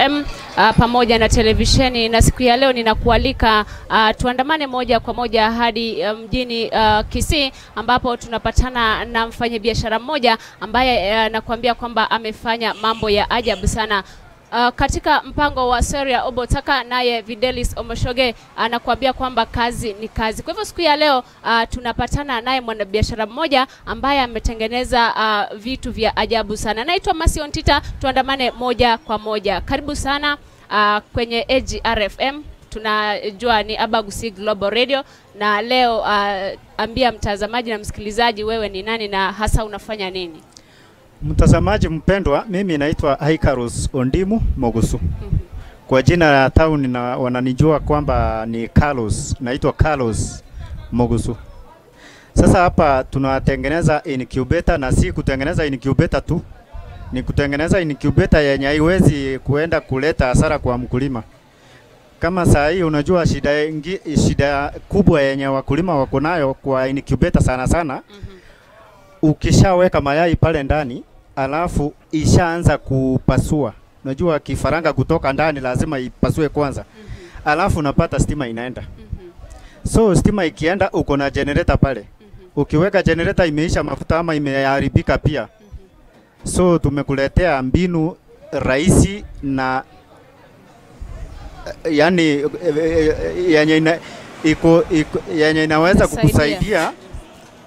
FM pamoja na televisheni, na siku ya leo ninakualika tuandamane moja kwa moja hadi mjini Kisii ambapo tunapatana na mfanyabiashara mmoja ambaye nakuambia kwamba amefanya mambo ya ajabu sana. Katika mpango wa Seria Obotaka, naye Videlis Omoshoge anakuambia kwamba kazi ni kazi. Kwa hivyo siku ya leo tunapatana naye mwanabiashara mmoja ambaye ametengeneza vitu vya ajabu sana. Naitwa Masi Ontita, tuandamane moja kwa moja. Karibu sana kwenye AGRFM. Tunajua ni Abagusi Global Radio, na leo ambia mtazamaji na msikilizaji wewe ni nani na hasa unafanya nini? Mtazamaji mpendwa, mimi naitwa Haikarus Ondimu Mogusu. Kwa jina la town na wananijua kwamba ni Carlos, naitwa Carlos Mogusu. Sasa hapa tunatengeneza incubator, na si kutengeneza incubator tu, ni kutengeneza incubator yenye haiwezi kuenda kuleta hasara kwa mkulima. Kama saa hii unajua shida kubwa yenye wakulima wako nayo kwa incubator sana sana. Ukishaweka mayai pale ndani alafu ishaanza kupasua, unajua kifaranga kutoka ndani lazima ipasue kwanza. Alafu unapata stima inaenda. So stima ikienda uko na generator pale. Ukiweka generator imeisha mafuta ama imeharibika pia. So tumekuletea mbinu rahisi na yani yenye inaweza kukusaidia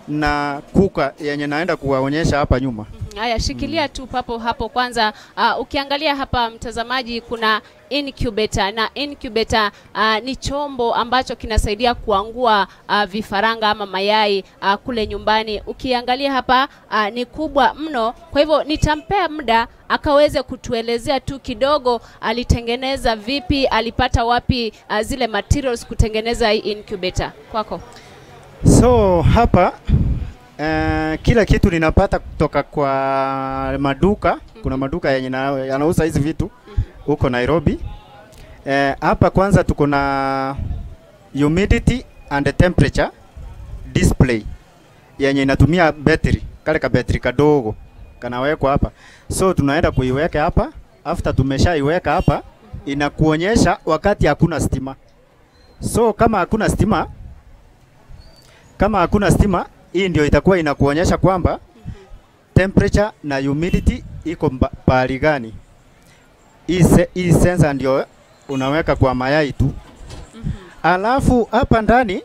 na kuka yenye naenda kuwaonyesha hapa nyuma. Haya, shikilia tu papo hapo kwanza. Ukiangalia hapa mtazamaji, kuna incubator, na incubator ni chombo ambacho kinasaidia kuangua vifaranga ama mayai kule nyumbani. Ukiangalia hapa ni kubwa mno, kwa hivyo nitampea muda akaweze kutuelezea tu kidogo alitengeneza vipi, alipata wapi zile materials kutengeneza hii incubator. Kwako. So hapa kila kitu ninapata kutoka kwa maduka. Kuna maduka yenye yanauza hizi vitu huko Nairobi. Hapa kwanza tuko na humidity and temperature display yenye inatumia battery, kale ka battery kadogo kanawekwa hapa. So tunaenda kuiweka hapa. After tumeshaiweka hapa, inakuonyesha wakati hakuna stima. So kama hakuna stima, hii ndio itakuwa inakuonyesha kwamba temperature na humidity iko pahali gani. Hii sensor ndio unaweka kwa mayai tu. Alafu hapa ndani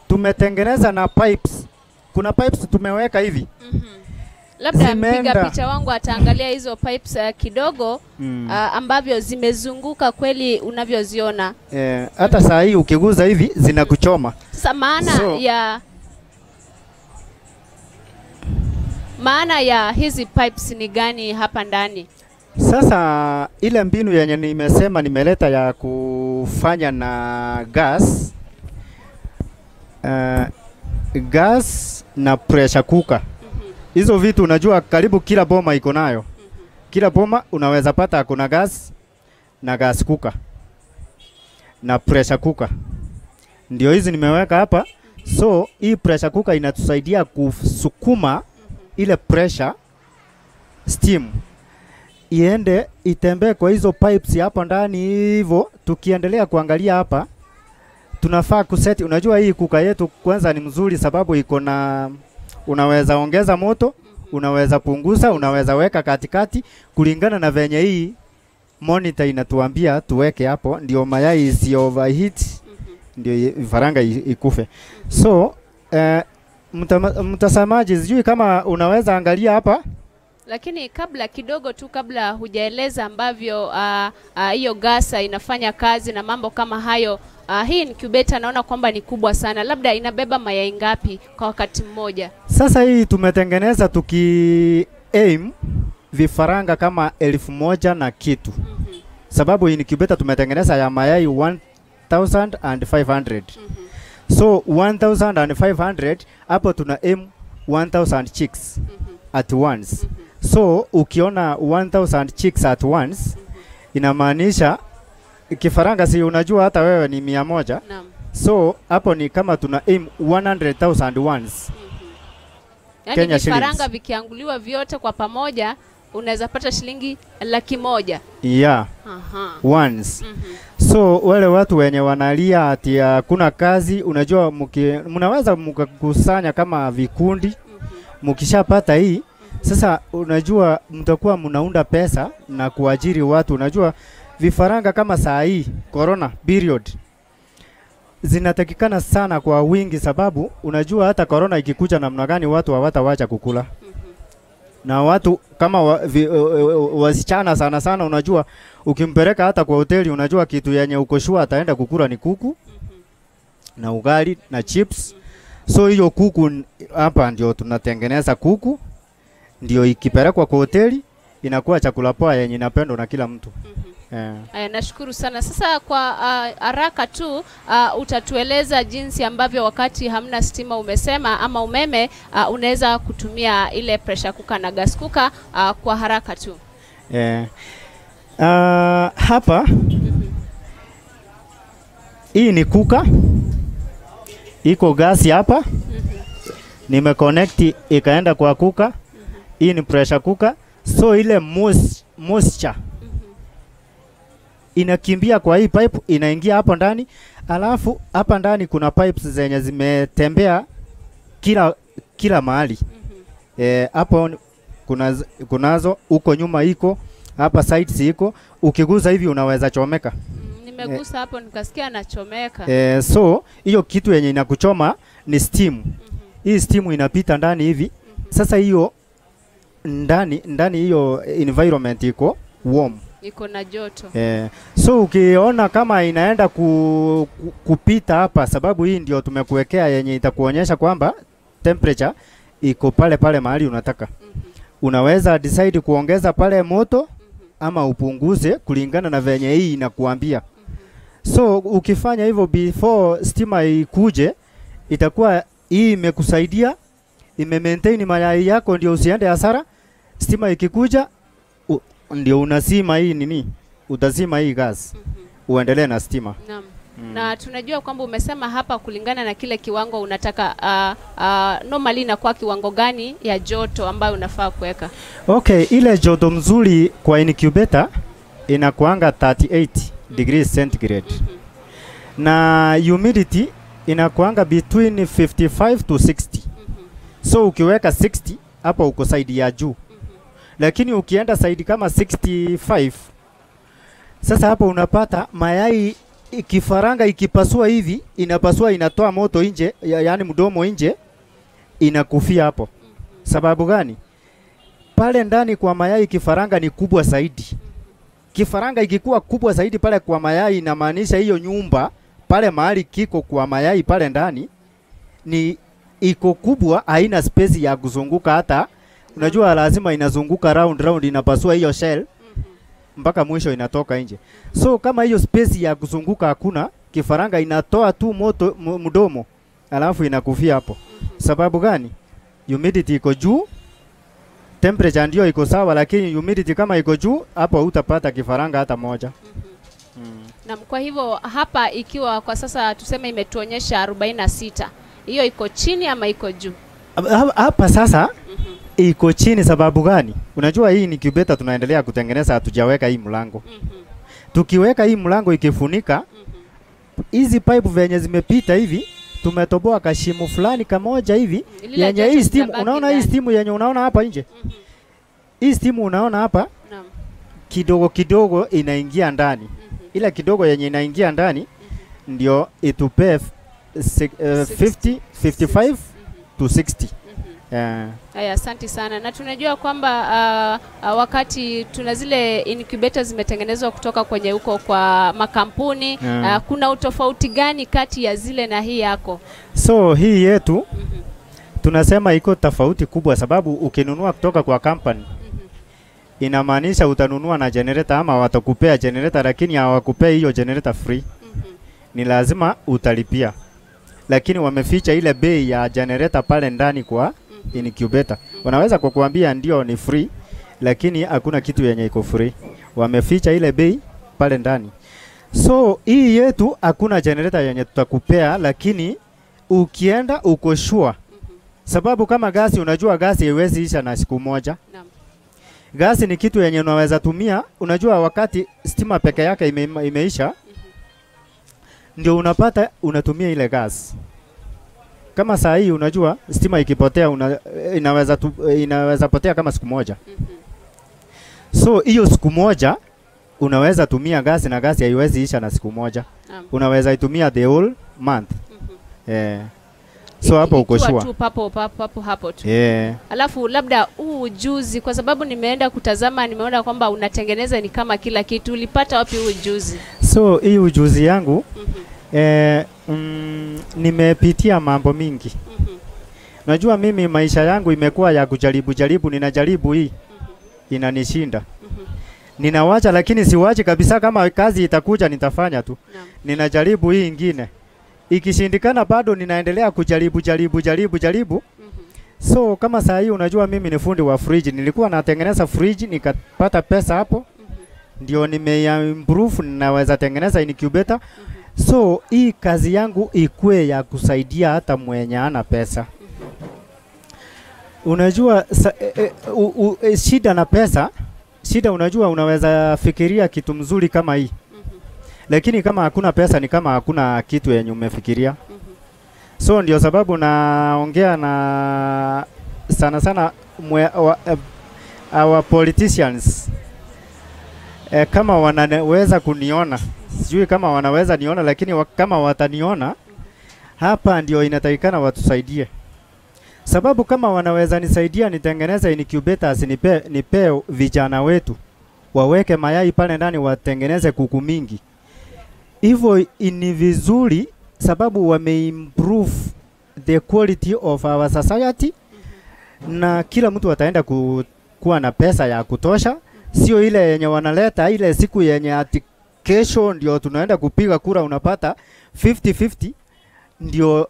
tumetengeneza na pipes. Kuna pipes tumeweka hivi. Labda mpiga picha wangu ataangalia hizo pipes kidogo ambavyo zimezunguka kweli unavyoziona. Hata saa hii ukiguza hivi zinakuchoma. Sasa maana ya hizi pipes ni gani hapa ndani? Sasa ile mbinu yenye nimesema nimeleta ya kufanya na gas, gas na pressure cooker. Hizo vitu unajua karibu kila boma iko nayo. Kila boma unaweza pata kuna gas na gas cooker na pressure cooker. Ndio hizi nimeweka hapa. So hii pressure cooker inatusaidia kusukuma ile pressure steam iende itembee kwa hizo pipes hapo ndani. Hivyo tukiendelea kuangalia hapa tunafaa kuseti. Unajua hii kuka yetu kwanza ni mzuri sababu iko na, unaweza ongeza moto, unaweza punguza, unaweza weka katikati kulingana na venye hii monitor inatuambia tuweke hapo, ndio mayai isi overheat, ndio vifaranga ikufe. So mtazamaji, sijui kama unaweza angalia hapa. Lakini kabla kidogo tu, kabla hujaeleza ambavyo hiyo gasa inafanya kazi na mambo kama hayo, hii incubator naona kwamba ni kubwa sana. Labda inabeba mayai ngapi kwa wakati mmoja? Sasa hii tumetengeneza tuki aim vifaranga kama 1000 na kitu. Sababu incubator tumetengeneza ya mayai 1500. So 1500 hapo tuna aim 1000 chicks at once. So ukiona 1000 chicks at once, inamaanisha kifaranga, si unajua hata wewe ni 100. So hapo ni kama tuna aim 100,000 once. Yani vifaranga vikianguliwa vyote kwa pamoja Unaweza pata shilingi 100,000. Yeah. Once. So wale watu wenye wanalia ati hakuna kazi, unajua mnaweza mkakusanya kama vikundi. Mkishapata hii sasa, unajua mtakuwa mnaunda pesa na kuajiri watu. Unajua vifaranga kama saa hii corona period zinatakikana sana kwa wingi, sababu unajua hata corona ikikuja namna gani watu hawatawacha kukula. Na watu kama wasichana sana sana, unajua ukimpeleka hata kwa hoteli, unajua kitu yenye uko sure ataenda kukula ni kuku na ugali na chips. So hiyo kuku hapa ndio tunatengeneza kuku, ndio ikipelekwa kwa hoteli inakuwa chakula poa yenye inapendwa na kila mtu. Aya, nashukuru sana. Sasa kwa haraka tu utatueleza jinsi ambavyo wakati hamna stima umesema ama umeme, unaweza kutumia ile pressure cooker na gas cooker kwa haraka tu. Hapa hii ni cooker, iko gasi hapa, nimeconnect ikaenda kwa cooker. Hii ni pressure cooker, so ile moisture inakimbia kwa hii pipe, inaingia hapo ndani. Alafu hapa ndani kuna pipes zenye zimetembea kila mahali. Hapo kunazo, huko nyuma iko, hapa sides iko, ukigusa hivi unaweza chomeka. Nimegusa hapo nikasikia nachomeka. So hiyo kitu yenye inakuchoma ni steam. Hii steam inapita ndani hivi. Sasa hiyo ndani hiyo environment iko warm, iko na joto. So ukiona kama inaenda kupita hapa, sababu hii ndio tumekuwekea yenye itakuonyesha kwamba temperature iko pale pale mahali unataka. Unaweza decide kuongeza pale moto ama upunguze kulingana na venye hii inakuambia. So ukifanya hivyo before stima ikuje, itakuwa hii imekusaidia, ime maintain mayai yako ndio usiende hasara. Stima ikikuja ndio unazima hii nini, utazima hii gas, uendelee na stima. Naam. Na tunajua kwamba umesema hapa kulingana na kile kiwango unataka, normally inakuwa kiwango gani ya joto ambayo unafaa kuweka? Okay, ile joto mzuri kwa incubator inakuanga 38 degrees centigrade. Na humidity inakuanga between 55 to 60. So ukiweka 60 hapo uko side ya juu. Lakini ukienda side kama 65, sasa hapo unapata mayai kifaranga ikipasua hivi, inapasua inatoa moto nje, yaani mdomo nje, inakufia hapo. Sababu gani? Pale ndani kwa mayai kifaranga ni kubwa zaidi. Kifaranga ikikuwa kubwa zaidi pale kwa mayai, inamaanisha hiyo nyumba pale mahali kiko kwa mayai pale ndani ni iko kubwa, haina space ya kuzunguka hata. Unajua lazima inazunguka round round, inapasua hiyo shell mpaka mwisho inatoka nje. So kama hiyo space ya kuzunguka hakuna, kifaranga inatoa tu moto mdomo, alafu inakufia hapo. Sababu gani? Humidity iko juu, temperature ndio iko sawa, lakini humidity kama iko juu, hapo hutapata kifaranga hata moja. Na kwa hivyo hapa ikiwa kwa sasa tuseme imetuonyesha 46, hiyo iko chini ama iko juu? Hapa sasa iko chini. Sababu gani? Unajua hii ni incubator tunaendelea kutengeneza, hatujaweka hii mlango. Tukiweka hii mlango ikifunika, hizi pipe venye zimepita hivi, tumetoboa kashimo fulani kamoja hivi yenye hii steam. Unaona hii steam yenye unaona hapa nje? Hii steam unaona hapa kidogo kidogo inaingia ndani. Ila kidogo yenye inaingia ndani ndio itupe 50, 55 to 60. Haya, asante sana. Na tunajua kwamba wakati tuna zile incubators zimetengenezwa kutoka kwenye huko kwa makampuni, kuna utofauti gani kati ya zile na hii yako? So hii yetu tunasema iko tofauti kubwa, sababu ukinunua kutoka kwa company inamaanisha utanunua na generator ama watakupea generator, lakini hawakupea hiyo generator free. Ni lazima utalipia. Lakini wameficha ile bei ya generator pale ndani kwa incubator. Wanaweza kukuambia ndio ni free, lakini hakuna kitu yenye iko free. Wameficha ile bei pale ndani. So hii yetu hakuna generator yenye tutakupea, lakini ukienda uko sure. Sababu kama gasi, unajua gasi haiwezi isha na siku moja. Gasi ni kitu yenye unaweza tumia, unajua wakati stima peke yake imeisha, ndio unapata unatumia ile gas. Kama saa hii unajua stima ikipotea inaweza potea kama siku moja. So hiyo siku moja unaweza tumia gasi, na gasi haiwezi isha na siku moja. Unaweza itumia the whole month. So hapo uko sure. Tu papo papo hapo tu. Alafu labda huu ujuzi, kwa sababu nimeenda kutazama nimeona kwamba unatengeneza ni kama kila kitu, ulipata wapi huu ujuzi? So hii ujuzi yangu nimepitia mambo mingi. Najua mimi maisha yangu imekuwa ya kujaribu jaribu, ninajaribu hii inanishinda. Ninawacha, lakini siwachi kabisa, kama kazi itakuja nitafanya tu. Ninajaribu hii ingine. Ikishindikana bado ninaendelea kujaribu jaribu jaribu jaribu. So kama saa hii unajua mimi ni fundi wa fridge, nilikuwa natengeneza fridge nikapata pesa hapo. Ndio nimeimprove, ninaweza tengeneza incubator. So hii kazi yangu ikue ya kusaidia hata mwenye ana pesa. Unajua shida na pesa, shida unajua unaweza fikiria kitu mzuri kama hii. Lakini kama hakuna pesa ni kama hakuna kitu yenye umefikiria. So ndio sababu naongea na sana sana our politicians. Kama wanaweza kuniona, sijui kama wanaweza niona, lakini kama wataniona, hapa ndio inatakikana watusaidie. Sababu kama wanaweza nisaidia nitengeneze incubators, nipe vijana wetu waweke mayai pale ndani, watengeneze kuku mingi. Hivyo ni vizuri sababu wameimprove the quality of our society, na kila mtu ataenda kuwa na pesa ya kutosha. Sio ile yenye wanaleta ile siku yenye ati kesho ndio tunaenda kupiga kura unapata 50-50, ndio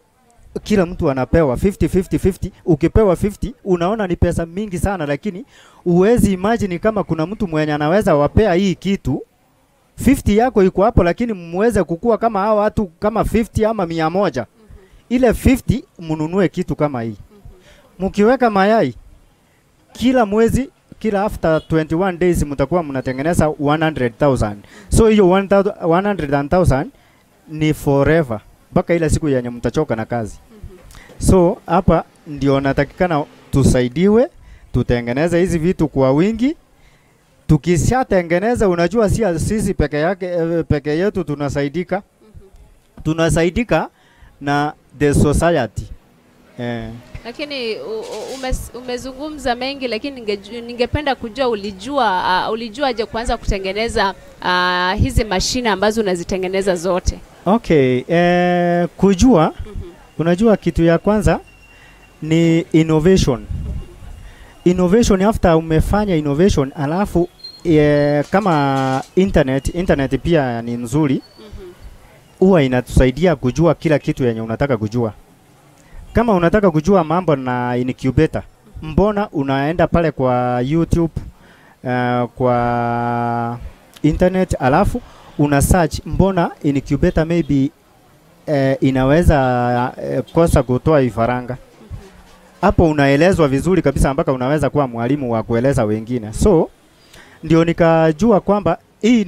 kila mtu anapewa 50-50-50. Ukipewa 50 unaona ni pesa mingi sana, lakini uwezi imagine kama kuna mtu mwenye anaweza wapea hii kitu. 50 yako iko hapo, lakini muweze kukua kama hao watu kama 50 ama 100. Ile 50 mnunue kitu kama hii. Mkiweka mayai kila mwezi, kila after 21 days mtakuwa mnatengeneza 100,000. So hiyo 100,000 ni forever mpaka ile siku yenye mtachoka na kazi. So hapa ndio natakikana tusaidiwe, tutengeneze hizi vitu kwa wingi. Tukishatengeneza, unajua si sisi peke yake peke yetu tunasaidika. Tunasaidika na the society. Lakini umezungumza mengi, lakini ningependa kujua ulijuaje kuanza kutengeneza hizi mashine ambazo unazitengeneza zote? Okay, kujua, unajua kitu ya kwanza ni innovation. Innovation, after umefanya innovation, alafu kama internet pia ni nzuri, huwa inatusaidia kujua kila kitu yenye unataka kujua. Kama unataka kujua mambo na incubator, mbona unaenda pale kwa YouTube, kwa internet, alafu una search mbona incubator maybe inaweza kosa kutoa ifaranga. Hapo unaelezwa vizuri kabisa mpaka unaweza kuwa mwalimu wa kueleza wengine. So ndio nikajua kwamba hii,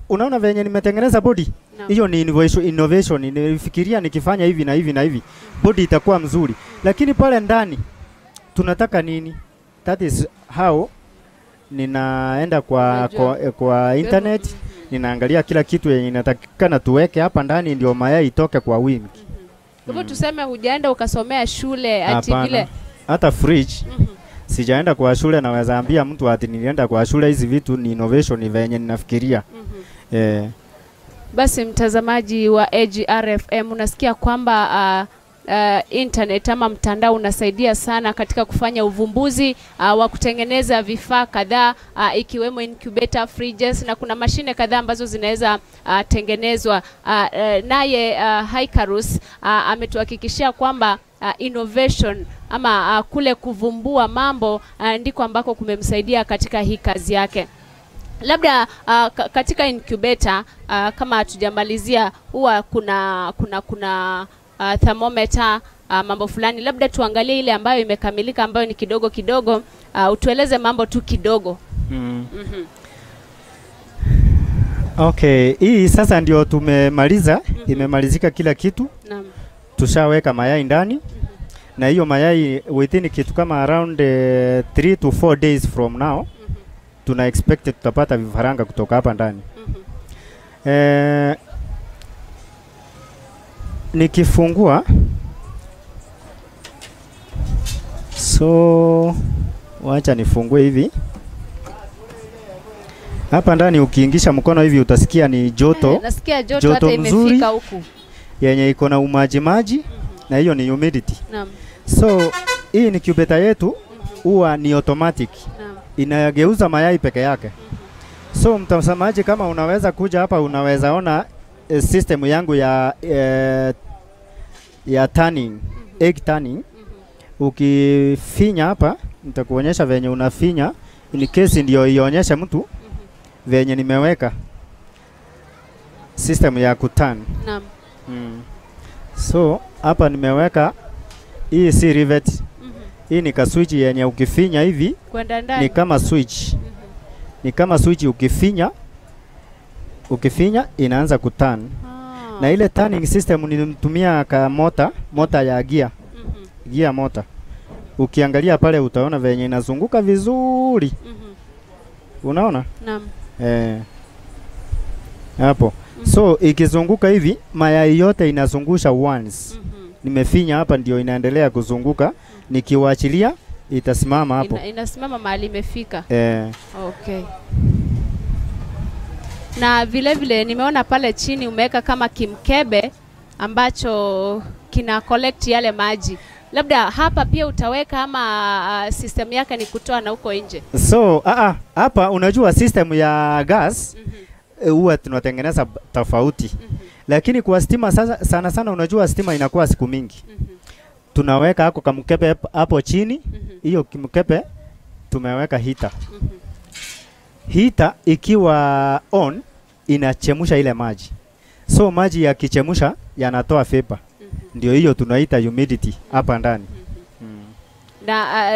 unaona venye nimetengeneza body, hiyo ni innovation. Nilifikiria nikifanya hivi na hivi na hivi body itakuwa mzuri, lakini pale ndani tunataka nini? That is how ninaenda kwa internet, ninaangalia kila kitu yenye inatakikana tuweke hapa ndani ndio mayai itoke kwa wingi. Kwa hivyo tuseme hujaenda ukasomea shule ati vile hata fridge sijaenda kwa shule, naweza ambia mtu ati nilienda kwa shule. Hizi vitu ni innovation venye ninafikiria. Basi mtazamaji wa AGRFM, unasikia kwamba internet ama mtandao unasaidia sana katika kufanya uvumbuzi wa kutengeneza vifaa kadhaa, ikiwemo incubator, fridges na kuna mashine kadhaa ambazo zinaweza tengenezwa. Naye Haikarus ametuhakikishia kwamba innovation ama kule kuvumbua mambo ndiko ambako kumemsaidia katika hii kazi yake. Labda katika incubator kama hatujamalizia, huwa kuna thermometer, mambo fulani. Labda tuangalie ile ambayo imekamilika, ambayo ni kidogo kidogo. Utueleze mambo tu kidogo. Okay, hii sasa ndio tumemaliza, imemalizika kila kitu. Naam. Tushaweka mayai ndani. Na hiyo mayai within kitu kama around 3 to 4 days from now tuna expect tutapata vifaranga kutoka hapa ndani. Nikifungua, so wacha nifungue hivi. Hapa ndani ukiingisha mkono hivi utasikia ni joto. Nasikia joto hata imefika huku. Yenye iko na umaji maji na hiyo ni humidity. Naam. So hii incubator yetu huwa ni automatic. Naam. Inageuza mayai peke yake. So mtazamaji, kama unaweza kuja hapa unaweza ona system yangu ya turning, egg turning. Ukifinya hapa nitakuonyesha venye unafinya, in case ndio ionyeshe mtu venye nimeweka system ya kuturn. Naam. So hapa nimeweka hii si rivet. Hii ni kaswitch yenye ukifinya hivi kwenda ndani ni kama switch. Ni kama switch, ukifinya inaanza kuturn. Na ile turning system nilimtumia ka motor ya gear. Gear motor. Ukiangalia pale utaona venye inazunguka vizuri. Unaona? Naam. Hapo. So ikizunguka hivi mayai yote inazungusha once. Nimefinya hapa ndio inaendelea kuzunguka. Nikiwaachilia itasimama hapo. Inasimama mahali imefika. Okay. Na vile vile nimeona pale chini umeweka kama kimkebe ambacho kina collect yale maji. Labda hapa pia utaweka ama system yake ni kutoa na huko nje? So hapa unajua system ya gas huwa tunatengeneza tofauti. Lakini kwa stima sasa, sana sana unajua stima inakuwa siku mingi. Tunaweka hako kamkebe hapo chini. Hiyo kimkebe tumeweka heater. Heater ikiwa on inachemsha ile maji. So maji yakichemsha yanatoa vapor. Ndio hiyo tunaita humidity hapa ndani. Na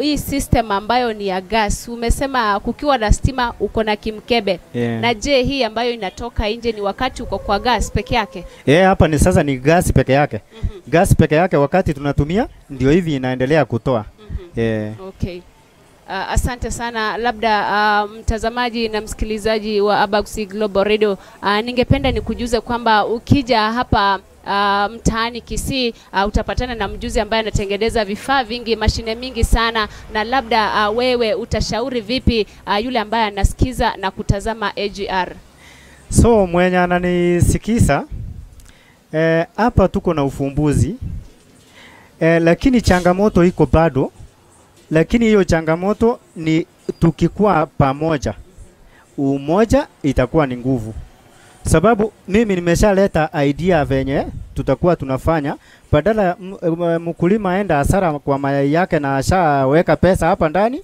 hii system ambayo ni ya gas, umesema kukiwa na stima uko na kimkebe. Na je, hii ambayo inatoka nje ni wakati uko kwa gas peke yake? Hapa ni sasa ni gas peke yake. Gas peke yake wakati tunatumia ndio hivi inaendelea kutoa. Okay. Asante sana. Labda mtazamaji na msikilizaji wa Abagusii Global Radio, ningependa nikujuze kwamba ukija hapa mtaani Kisii, utapatana na mjuzi ambaye anatengeneza vifaa vingi, mashine mingi sana, na labda wewe utashauri vipi yule ambaye anasikiza na kutazama AGR? So mwenye ananisikiza, hapa tuko na ufumbuzi, lakini changamoto iko bado. Lakini hiyo changamoto ni tukikuwa pamoja, umoja itakuwa ni nguvu. Sababu mimi nimeshaleta idea venye tutakuwa tunafanya, badala mkulima aenda hasara kwa mayai yake na ashaweka pesa hapa ndani.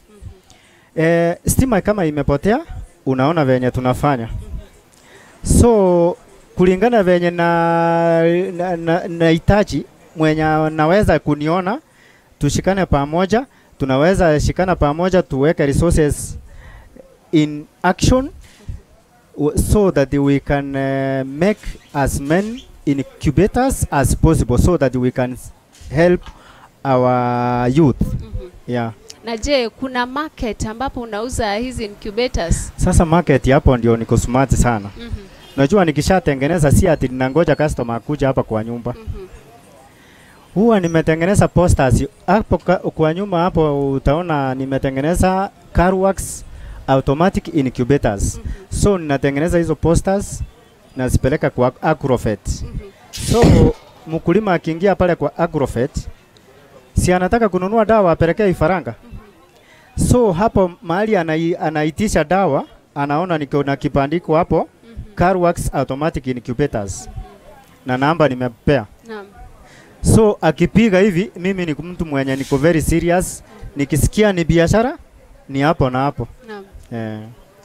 Stima kama imepotea, unaona venye tunafanya. So kulingana venye na hitaji mwenye naweza kuniona, tushikane pamoja, tunaweza shikana pamoja tuweke resources in action so that we can make as many incubators as possible so that we can help our youth. Yeah. Na je, kuna market ambapo unauza hizi incubators? Sasa market hapo ndio niko smart sana. Najua nikishatengeneza si ati ninangoja customer akuja hapa kwa nyumba. Huwa nimetengeneza posters hapo kwa nyuma hapo utaona nimetengeneza Carworks automatic incubators. So ninatengeneza hizo posters na zipeleka kwa Agrofet. So mkulima akiingia pale kwa Agrofet, si anataka kununua dawa apelekee ifaranga. So hapo mahali anaitisha dawa, anaona niko na kibandiko hapo Carworks automatic incubators na namba nimepea. Naam. So akipiga hivi, mimi ni mtu mwenye niko very serious, nikisikia ni biashara ni hapo na hapo. Naam.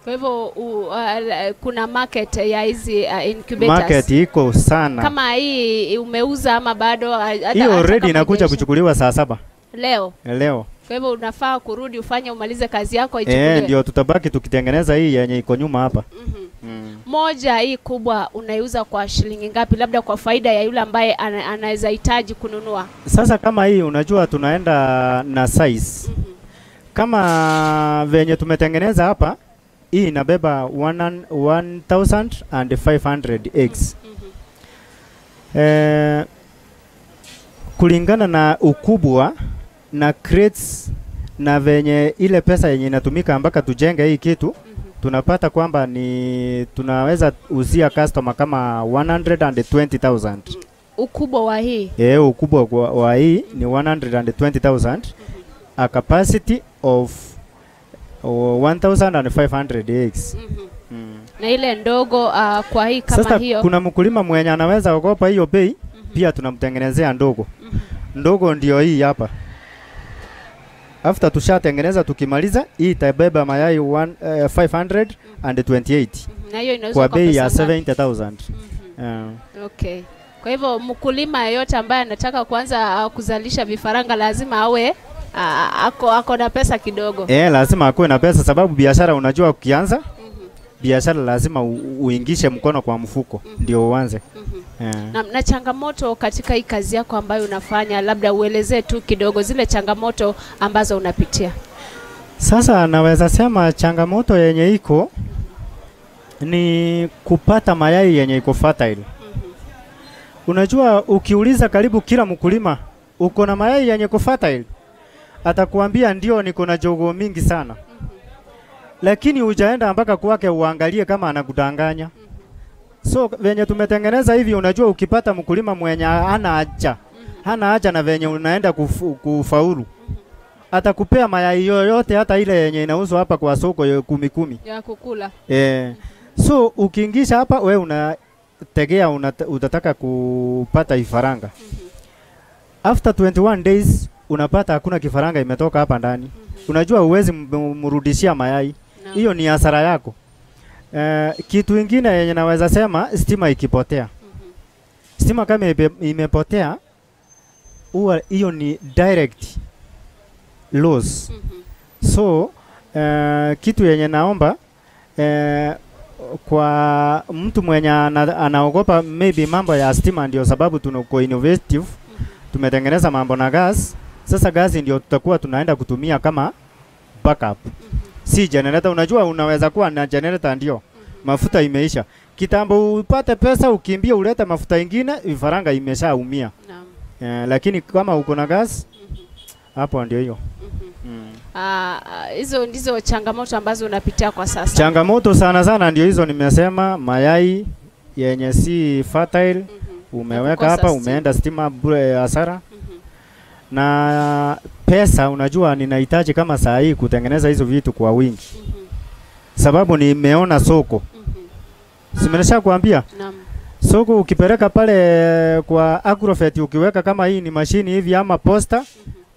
Kwa hivyo kuna market ya hizi incubators. Market iko sana. Kama hii umeuza ama bado? Hiyo already inakuja kuchukuliwa saa 7. Leo? Leo. Kwa hivyo unafaa kurudi ufanye umalize kazi yako ichukuliwe. Ndio tutabaki tukitengeneza hii yenye iko nyuma hapa. Moja hii kubwa unaiuza kwa shilingi ngapi, labda kwa faida ya yule ambaye anaweza hitaji kununua? Sasa kama hii unajua tunaenda na size. Kama venye tumetengeneza hapa, hii inabeba 1500 eggs. Kulingana na ukubwa na crates na venye ile pesa yenye inatumika mpaka tujenge hii kitu, tunapata kwamba ni tunaweza uzia customer kama 120,000. Ukubwa wa hii? Ukubwa wa hii ni 120,000. A capacity of 1500 eggs. Na ile ndogo kwa hii kama sasa hiyo. Kuna mkulima mwenye anaweza ogopa hiyo bei, pia tunamtengenezea ndogo. Ndogo ndio hii hapa. After tushatengeneza tukimaliza, hii itabeba mayai 528. Na hiyo inauzwa kwa bei ya 70,000. Okay. Kwa hivyo mkulima yeyote ambaye anataka kuanza kuzalisha vifaranga lazima awe ako na pesa kidogo. Lazima akuwe na pesa, sababu biashara unajua ukianza biashara lazima uingishe mkono kwa mfuko ndio uanze. Na changamoto katika hii kazi yako ambayo unafanya, labda uelezee tu kidogo zile changamoto ambazo unapitia. Sasa naweza sema changamoto yenye iko ni kupata mayai yenye iko fertile. Unajua ukiuliza karibu kila mkulima uko na mayai yenye iko fertile, atakuambia ndio niko na jogoo mingi sana. Lakini hujaenda mpaka kwake uangalie kama anakudanganya. So venye tumetengeneza hivi, unajua ukipata mkulima mwenye hana haja, hana haja na venye unaenda kufaulu, atakupea mayai yoyote hata ile yenye inauzwa hapa kwa soko ya 10-10 ya kukula. So ukiingisha hapa we unategea utataka kupata ifaranga. After 21 days unapata hakuna kifaranga imetoka hapa ndani. Unajua huwezi mrudishia mayai. Hiyo ni hasara yako. Kitu ingine yenye naweza sema, stima ikipotea. Stima kama imepotea, huwa hiyo ni direct loss. So kitu yenye naomba kwa mtu mwenye anaogopa maybe mambo ya stima, ndio sababu tuko innovative, tumetengeneza mambo na gas. Sasa gas ndio tutakuwa tunaenda kutumia kama backup. Si generator. Unajua unaweza kuwa na generator ndio mafuta imeisha. Kitambo upate pesa ukimbie ulete mafuta ingine, vifaranga imeshaumia. Lakini kama uko na gas hapo ndio hiyo. Hizo ndizo changamoto ambazo unapitia kwa sasa. Changamoto sana sana ndio hizo nimesema, mayai yenye si fertile, umeweka hapa umeenda stima bure hasara. Na pesa unajua ninahitaji kama saa hii kutengeneza hizo vitu kwa wingi. Sababu nimeona soko. Simenesha kuambia? Naam. Soko ukipeleka pale kwa Agrofet, ukiweka kama hii ni mashini hivi ama posta,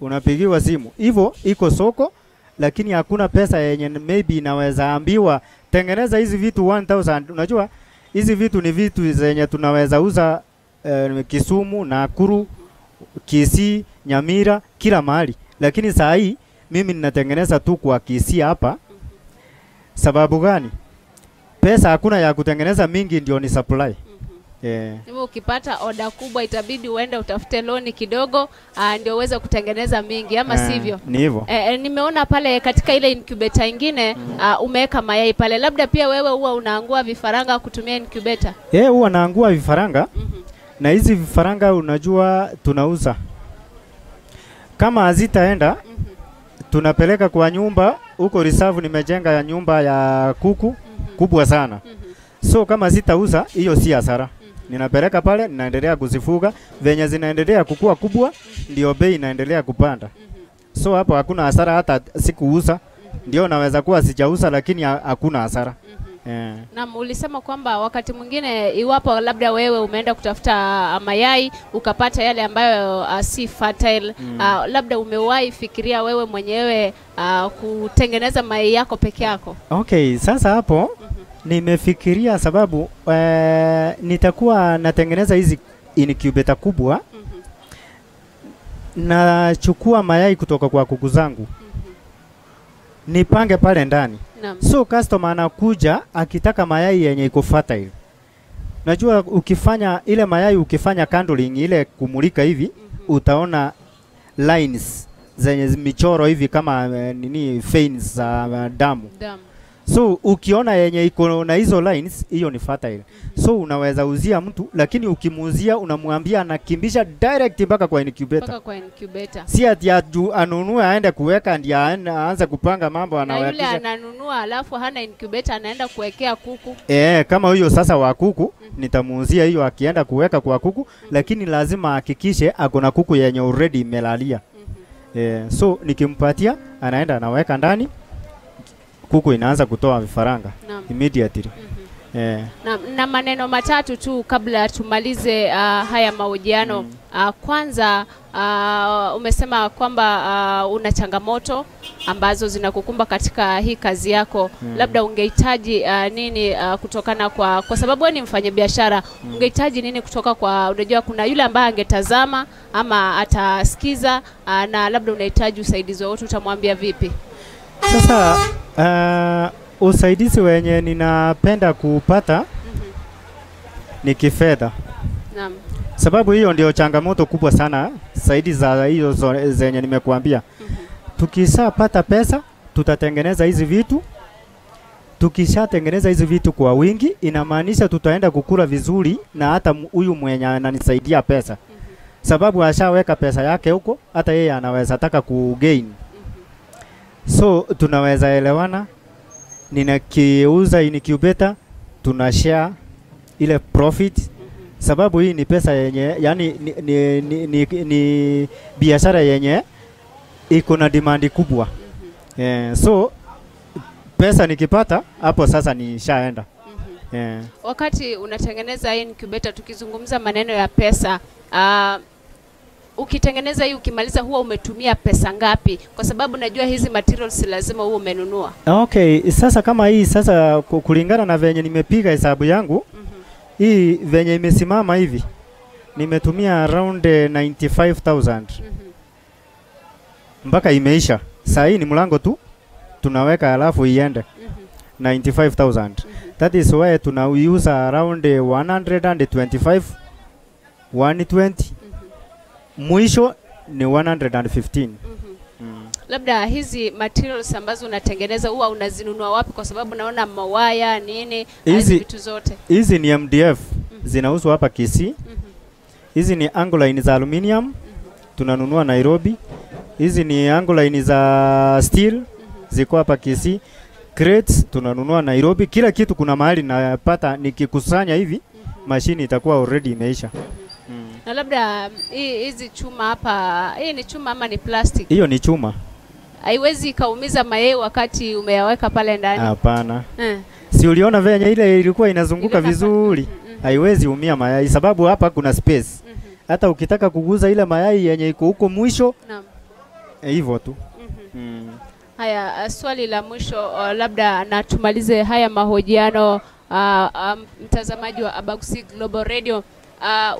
unapigiwa simu. Hivyo iko soko, lakini hakuna pesa yenye maybe inaweza ambiwa tengeneza hizi vitu 1000. Unajua hizi vitu ni vitu zenye tunaweza uza Kisumu, Nakuru, Kisii, Nyamira, kila mahali. Lakini saa hii mimi ninatengeneza tu kwa Kisii hapa. Sababu gani? Pesa hakuna ya kutengeneza mingi, ndio ni supply. Hivyo ukipata oda kubwa itabidi uende utafute loni kidogo ndio uweze kutengeneza mingi, ama sivyo? Ni hivyo. Nimeona pale katika ile incubator ingine umeweka mayai pale. Labda pia wewe huwa unaangua vifaranga kutumia incubator? Huwa naangua vifaranga. Na hizi vifaranga unajua tunauza. Kama hazitaenda tunapeleka kwa nyumba huko reserve. Nimejenga ya nyumba ya kuku kubwa sana. So kama sitauza hiyo si hasara. Ninapeleka pale, ninaendelea kuzifuga, venye zinaendelea kukua kubwa ndio bei inaendelea kupanda. So hapo hakuna hasara hata sikuuza. Ndio naweza kuwa sijauza lakini hakuna hasara. Na ulisema kwamba wakati mwingine iwapo labda wewe umeenda kutafuta mayai ukapata yale ambayo si fertile, labda umewahi fikiria wewe mwenyewe kutengeneza mayai yako peke yako? Okay, sasa hapo nimefikiria sababu nitakuwa natengeneza hizi incubator kubwa. Nachukua mayai kutoka kwa kuku zangu. Nipange pale ndani. So customer anakuja akitaka mayai yenye iko fertile. Najua ukifanya ile mayai, ukifanya candling ile kumulika hivi, utaona lines zenye michoro hivi kama nini, veins za damu. So ukiona yenye iko na hizo lines, hiyo ni fertile. So unaweza uzia mtu, lakini ukimuuzia unamwambia anakimbisha direct mpaka kwa incubator. Mpaka kwa incubator. Si ati anunue aende kuweka ndiye aanze kupanga mambo anawekisha. Na yule ananunua alafu hana incubator anaenda kuwekea kuku. Kama huyo sasa wa kuku nitamuuzia hiyo akienda kuweka kwa kuku, lakini lazima ahakikishe ako na kuku yenye already imelalia. So nikimpatia anaenda anaweka ndani, kuku inaanza kutoa vifaranga immediately. Na maneno matatu tu kabla tumalize haya mahojiano. Kwanza umesema kwamba una changamoto ambazo zinakukumba katika hii kazi yako. Labda ungehitaji nini kutokana kwa sababu wewe ni mfanyabiashara, ungehitaji nini kutoka kwa, unajua kuna yule ambaye angetazama ama atasikiza, na labda unahitaji usaidizi wote, utamwambia vipi? Sasa usaidizi wenye ninapenda kupata ni kifedha. Naam. Sababu hiyo ndio changamoto kubwa sana zaidi za hiyo zenye nimekuambia. Tukishapata pesa tutatengeneza hizi vitu. Tukishatengeneza hizi vitu kwa wingi, inamaanisha tutaenda kukula vizuri na hata huyu mwenye ananisaidia pesa. Sababu ashaweka pesa yake huko, hata yeye anaweza taka kugain. So tunaweza elewana. Ninakiuza incubator, tunashare ile profit. Sababu hii ni pesa yenye, yani ni biashara yenye iko na demand kubwa. So pesa nikipata hapo sasa nishaenda. Wakati unatengeneza hii incubator, tukizungumza maneno ya pesa, ukitengeneza hii ukimaliza huwa umetumia pesa ngapi? Kwa sababu najua hizi materials lazima huwa umenunua. Okay, sasa kama hii sasa kulingana na venye nimepiga hesabu yangu, hii venye imesimama hivi nimetumia around 95,000. Mpaka imeisha. Saa hii ni mlango tu tunaweka alafu iende. 95,000. That is why tunauza around 125, 120. Mwisho ni 115. Labda hizi materials ambazo unatengeneza huwa unazinunua wapi? Kwa sababu naona mawaya nini hizi vitu zote. Hizi ni MDF zinauzwa hapa Kisii. Hizi ni angle za aluminium tunanunua Nairobi. Hizi ni angle za steel ziko hapa Kisii. Crates tunanunua Nairobi. Kila kitu kuna mahali napata, nikikusanya hivi mashini itakuwa already imeisha. Na labda hizi chuma hapa, hii ni chuma ama ni plastic? Hiyo ni chuma. Haiwezi kaumiza mayai wakati umeyaweka pale ndani? Hapana. Si uliona venye ile ilikuwa inazunguka vizuri? Haiwezi umia mayai sababu hapa kuna space. Hata ukitaka kuguza ile mayai yenye iko huko mwisho, hivyo tu. Haya, swali la mwisho labda na tumalize haya mahojiano. Mtazamaji wa Abagusii Global Radio,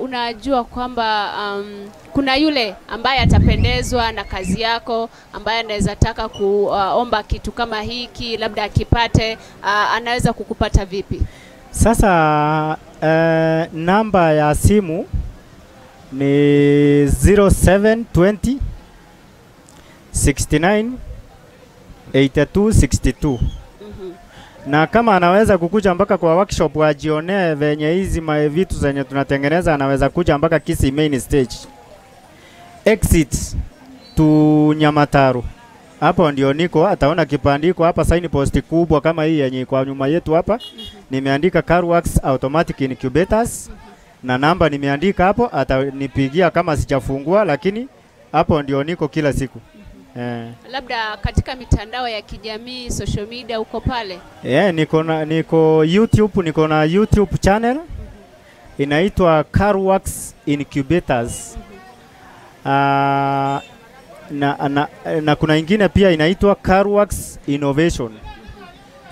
unajua kwamba kuna yule ambaye atapendezwa na kazi yako, ambaye anaweza taka kuomba kitu kama hiki, labda akipate, anaweza kukupata vipi? Sasa namba ya simu ni 0720 69 82 62. Na kama anaweza kukuja mpaka kwa workshop ajionee venye hizi vitu zenye tunatengeneza, anaweza kuja mpaka Kisii main stage, exit to Nyamataru. Hapo ndio niko, ataona kipandiko hapa, sign post kubwa kama hii yenye kwa nyuma yetu hapa. Nimeandika Carworks Automatic Incubators na namba nimeandika hapo, atanipigia kama sijafungua, lakini hapo ndio niko kila siku. Labda katika mitandao ya kijamii, social media, uko pale? Niko YouTube, niko na YouTube channel inaitwa Carworks Incubators. Na kuna ingine pia inaitwa Carworks Innovation.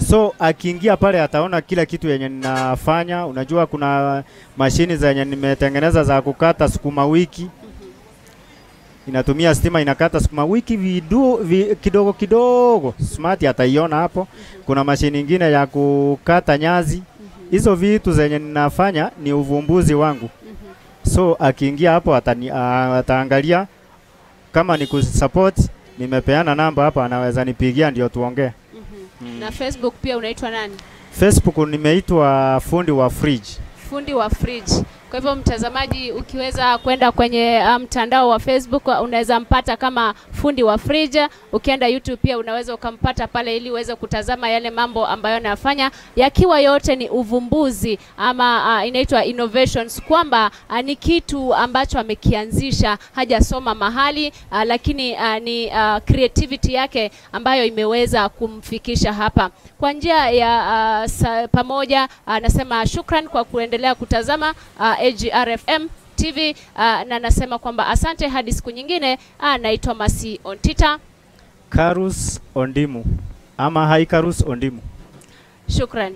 So akiingia pale ataona kila kitu yenye ninafanya. Unajua kuna mashini zenye nimetengeneza za kukata sukuma wiki. Inatumia stima, inakata sukuma wiki kidogo kidogo. Smart ataiona hapo. Kuna mashini nyingine ya kukata nyazi. Hizo vitu zenye ninafanya ni uvumbuzi wangu. So akiingia hapo ataangalia kama ni kusupport, nimepeana namba hapa, anaweza nipigia ndio tuongee. Na Facebook pia unaitwa nani? Facebook nimeitwa Fundi wa Fridge. Fundi wa Fridge. Kwa hivyo mtazamaji, ukiweza kwenda kwenye mtandao wa Facebook unaweza mpata kama Fundi wa Fridge. Ukienda YouTube pia unaweza ukampata pale ili uweze kutazama yale mambo ambayo anayafanya, yakiwa yote ni uvumbuzi ama inaitwa innovations, kwamba ni kitu ambacho amekianzisha, hajasoma mahali, lakini ni creativity yake ambayo imeweza kumfikisha hapa. Kwa njia ya pamoja nasema shukran kwa kuendelea kutazama AGRFM TV, na nasema kwamba asante hadi siku nyingine. Naitwa Masi Ontita. Karus Ondimu ama Haikarus Ondimu. Shukran.